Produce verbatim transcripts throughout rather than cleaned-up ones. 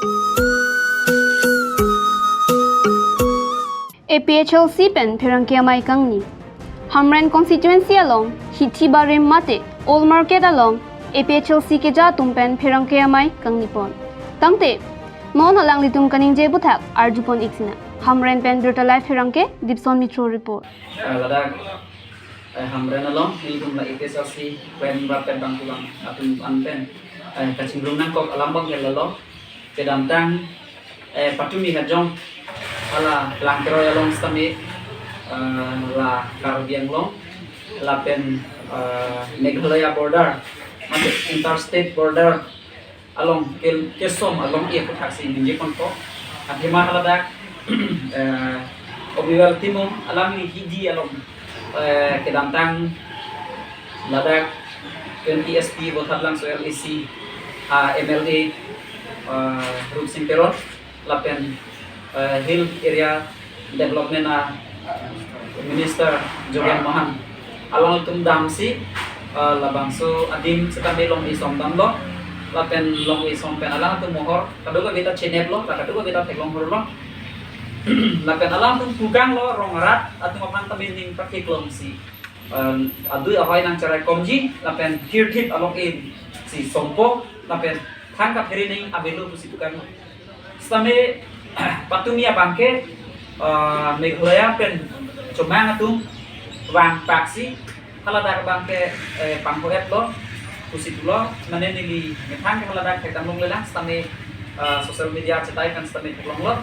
A P H L C pen pherangke amei kangni. Hamren constituency along Hithi Barim mate Old Market along A P H L C keja atum pen pherangke amei kangnipon. Tangte non alanglitum kaningje aputhak arjupon-ik sinang. Hamren pen Birta Live pherangke Dipson Mitro report. Eh, ladak, eh, Hamren along, ilitum la A P H L C pen rapet bang pulang atum an pen, eh, kachingrum nangkok alam abang ke lalo. Kedamtang, eh, patumi hajong, hala Langkeroi along sitame, eh, la Karbi Anglong lapen, eh, Meghalaya border, mate interstate border along ke, kesom along-e aputhak si ningje ponpo. Athema haladak, eh, Obiwal Timung alangli hidi along, eh, kedamtang ladak twenty S P Bothatlangso L A C, ah, M L A, eh, Rupsing Teron, lapen, eh, Hill Area Development a Minister Jogen Mohan, alangtum damsi, eh, labangso adim sitame long-e som damlo, lapen long-e som pen alangtum mohor kadokave ta cheneplo, la kadokave ta theklong horlo, lapen alangtum pukanglo, rong arat atum aphan tame ning patheklongsi, eh, adui ahoi nangcheraikomji, lapen thirthip along-e si sompo, lapen thang kaphere ning avelo pusi pukanglo. Sitame patumi abang ke, eh, Meghalaya pen Chomang atum vangpaksi haladak abang ke, eh, pangho-etlo pusi pulo, mane neli methang ke haladak thekdam longlelang sitame, eh, social media chetai kan sitame theklonglo.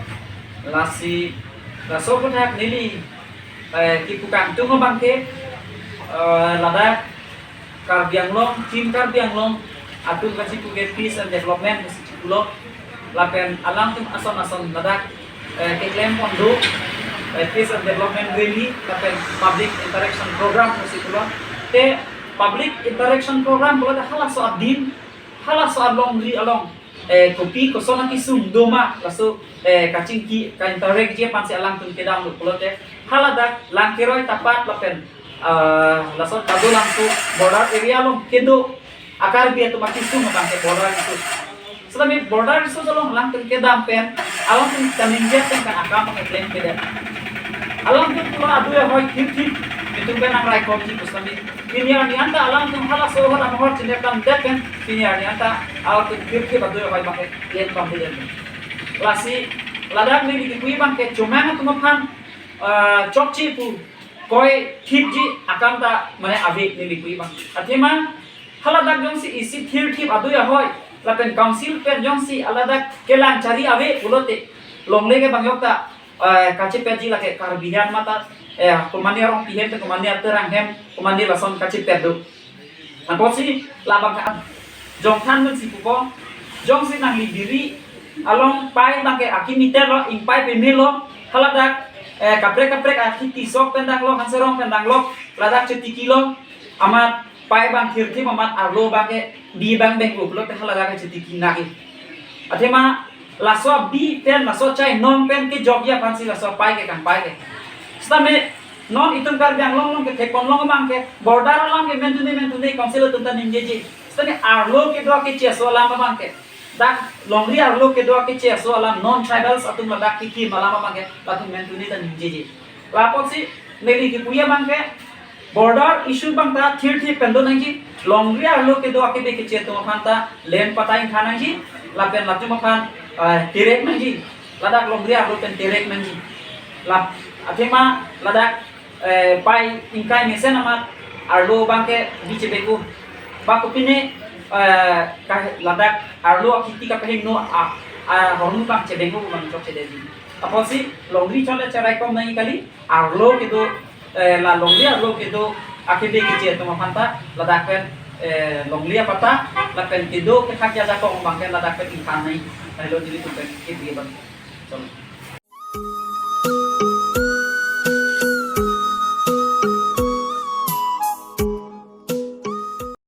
Lasi laso aputhak neli, eh, kipukangtung abang ke, eh, ladak Karbi Anglong, Team Karbi Anglong atum kachipu ke peace and development pusi chipulo. Lapen alangtum ason ason ladak, eh, keklempon do, eh, peace and development rally lapen public interaction program pusi pulo. Te public interaction program pulote halaso adim, halaso alongri along, eh, kopi koson akesung doma, laso, eh, kachingki ka-interact-ji aphansi alangtum kedamlo pulote haladak Langkeroi Tapat lapen, ah, laso Tadolangso border area along kedo a-Karbi atum akesung abang ke border issue. Sitame border issue along alangtum kedam pen, alangtum kaningje pen kan akam abang keklem kedet. Alangtum pulo adui ahoi thirthip itum pen nangraikomji pu sitame. Pini arni anta alangtum halaso ahor amohor chinep damdet pen, pini arni anta alangtum thirthip adui ahoi abang ke klem pamdedet. Lasi ladak neli kipuji abang ke Chomang atum aphan, ah, chokche pu koi thipji akam ta mane ave neli kipuji abang. Athema haladak jongsi isi thirthip adui ahoi lapen council pen jongsi haladak kelang chari ave pulote longle ke bang yok ta, eh, kachepetji lake Karbi ahem mate, eh, komatne Rongpi ahem te komatne Terang ahem komatne lason kachepet do. Apotsi labang ke jongthan pensi pupo, jongsi nangli Biri along pai abang ke akimi terlo, ingpai pemelo, haladak, eh, kaprek kaprek akhiti sok pen danglo, hanserong pen danglo, ladak chetikilo, amat pai abang thirthip amat arlo abang ke bi abang bengkok pulote haladak chetiki nangji. Athema laso bi pen laso chainong pen kejokji aphansi laso pai ke kangpai ke. Sitame non itum Karbi Anglong along kethekponlong abang ke border alam ke mentune mentune council atum ta ningjeji. Sitame arlo kedo akeche aso alam abang ke, dak longri arlo kedo akeche aso alam, non tribals atum ladak kekim alam abang ke latum mentune ta ningjeji. Lapotsi neli kipuji abang ke border issue abang ta thirthip pen do nangji, longri arlo kedo akebe keche atum aphan ta len patai ingthan nangji, lapen latum aphan, eh, terek nangji, ladak longri arlo pen terek nangji. Lap, athema ladak, eh, pai ingkai mesen amat arlo abang ke bi chebengkok, ba kopine, eh, ka ladak arlo akhiti kapahingno a, ahormu abang chebengkok abang chokchedetji. Apotsi longri chonle cheraikom nangji kali, arlo kedo, eh, la longri arlo kedo akebe keche atum aphan ta ladak pen, eh, longri apatta lapen kedo kethak ajakong abang ke ladak pen ingthan nangji. Lahelo nelitum pen kipuji abang. Chalo.